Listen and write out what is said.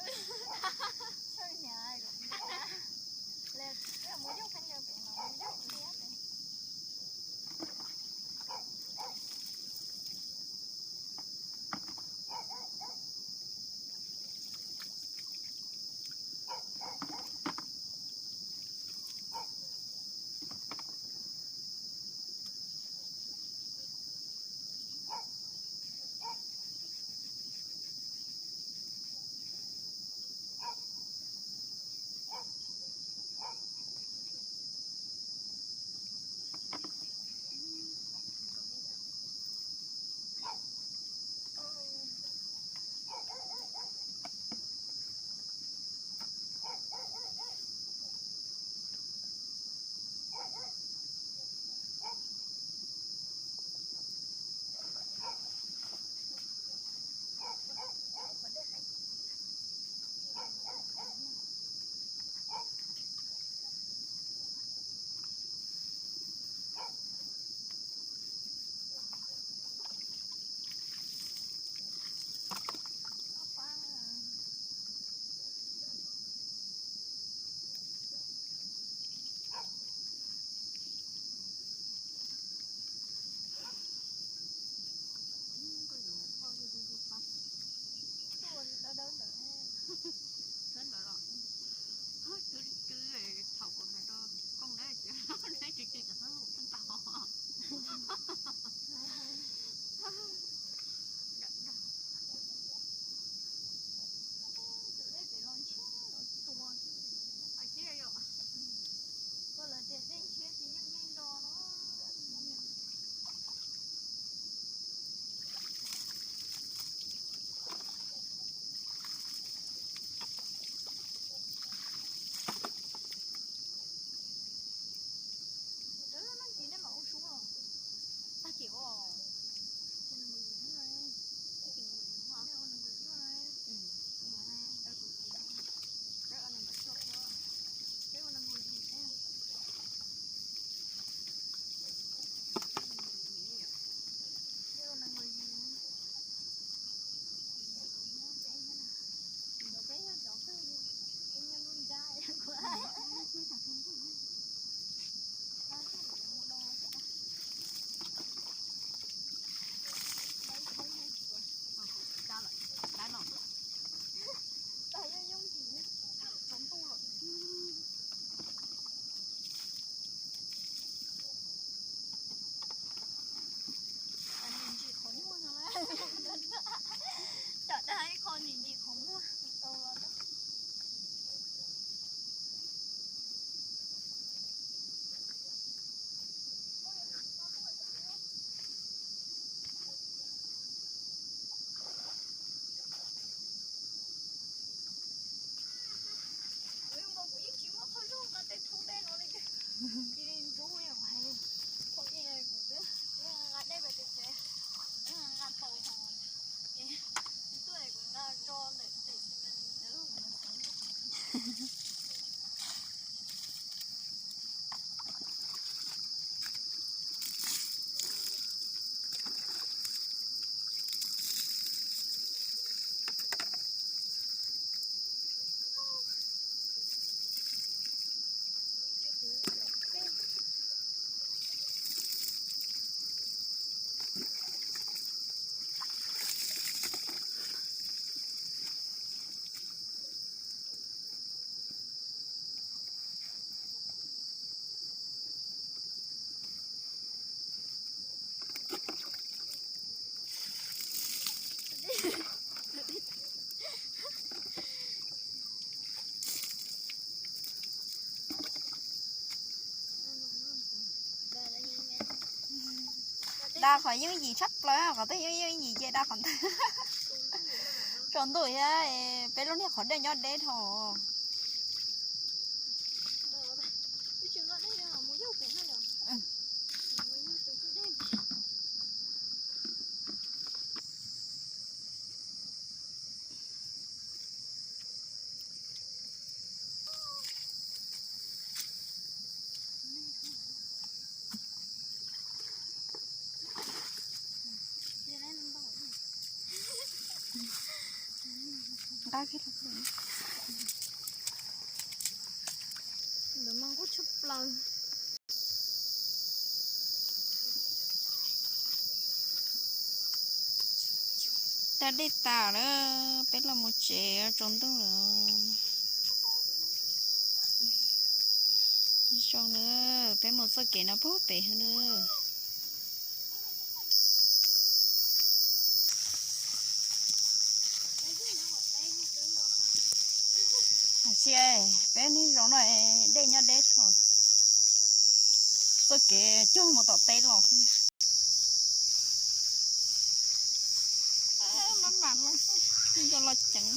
Thaum kuv hais rau koj na, ces neb tsis cia cov xab lub tau. Tag kis os. Ntsim qhov muag no, cov dag ib qho ntsim ntsim qhov muag. Kuv yeej tsis muaj qhov zoo nqa tej thoob dej no li. Cia li ntxub li hais li. Kuv twb nqa dej pem tsev, nqa tau hos, es kuv tuaj kuv nqa tso ntawm tsev. Da qhov yooj yim tshaj plaws, qhov twg yooj yooj yim ces da qhov ntawd. Tsaus ntuj thiab, peb lub niag qhov dej nyob deb dhau. Qab kiag, ntawm no kub tshaj plaws. Tag dej tas lawm, peb los mus tsev, tsaus ntuj lawm. Zoo na, peb mus txoj kev no puag pem hauv na. Tsis, peb niaj zaus no dej nyob deb thaum txoj kev cog mus tom teb los. Maj mam los, nco los ceev.